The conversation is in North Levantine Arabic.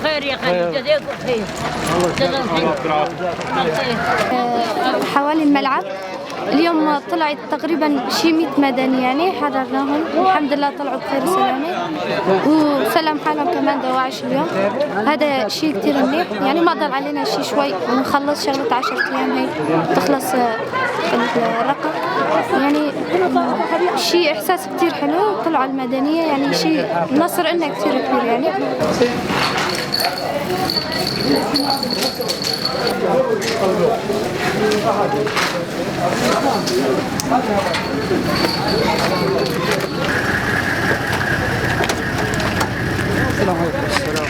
خير يا خالد، جزاكم خير، جزاكم خير. حوالي الملعب اليوم طلعت تقريبا شي 100 مدني، يعني حررناهم الحمد لله، طلعوا بخير وسلامة وسلم حالهم كمان دواعش اليوم. هذا شيء كثير منيح، يعني ما ضل علينا شيء، شوي ونخلص شغلة 10 أيام هيك تخلص الرقم. يعني شيء إحساس كثير حلو، طلعوا المدنية، يعني شيء نصر لنا كثير كبير يعني. السلام عليكم. السلام.